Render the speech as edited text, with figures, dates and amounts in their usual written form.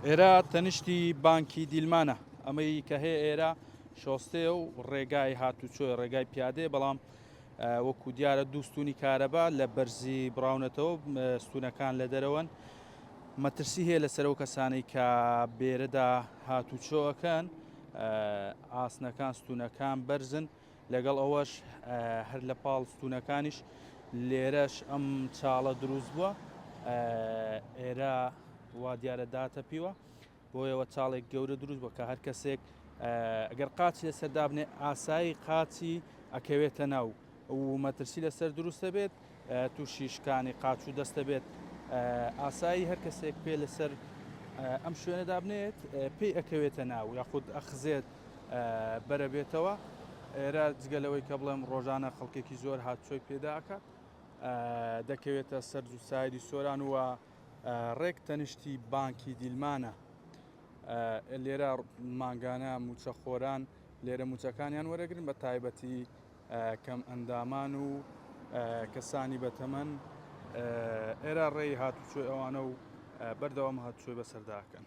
ئێرە تەنیشتی بانکی دیلمانە ئەمەی کە هەیە ئێرە شۆستەیە و ڕێگای هاتوچۆی ڕێگای پیادەیە بەڵام وەکو دیارە دوو ستونی کارەبا لە بەرزی بڕاونەتەوە ستونەکان لە دەرەوەن مەترسی هەیە لەسەر ئەو کەسانەی کە بێرەدا هاتوچۆەکەن ئاسنەکان ستونەکان بەرزن لەگەڵ ئەوەش هەر لە پاڵ ستونەکانیش لێرەش ئەم چاڵە دروست بووە ئێرە وا دیارە داتە پیوە بۆیەوە چاڵێک گەورە دروست بووە کە هەر کەسێک ئەگەر قاچی لەسەر دابنێ ئاسایی قاچی ئەکەوێتە ناو و مەترسی لەسەر دروستە بێت تووشی شکانی قاچ و دەستە بێت ئاسایی هەر کەسێک پێ لەسەر ئەم شوێنە دابنێت پێی ئەکەوێتە ناو یاخود ئەخزێت بەرەبێتەوە ئێرە جگە لەوەی کە بڵێم ڕۆژانە خەڵکێکی زۆر هاتچۆی پێدا ئەکات دەکەوێتە سەر زوسایدی سۆران وە ڕێک تەنیشتی بانکی دیلمانە لێرە مانگانە موچەخۆران لێرە موچەکانیان وەرەگرن بە تایبەتی کەم ئەندامان و کەسانی بەتەمەن ئێرە ڕێی هاتوچۆی ئەوانە و بەردەوام هاتوچۆی بەسەرداکەن.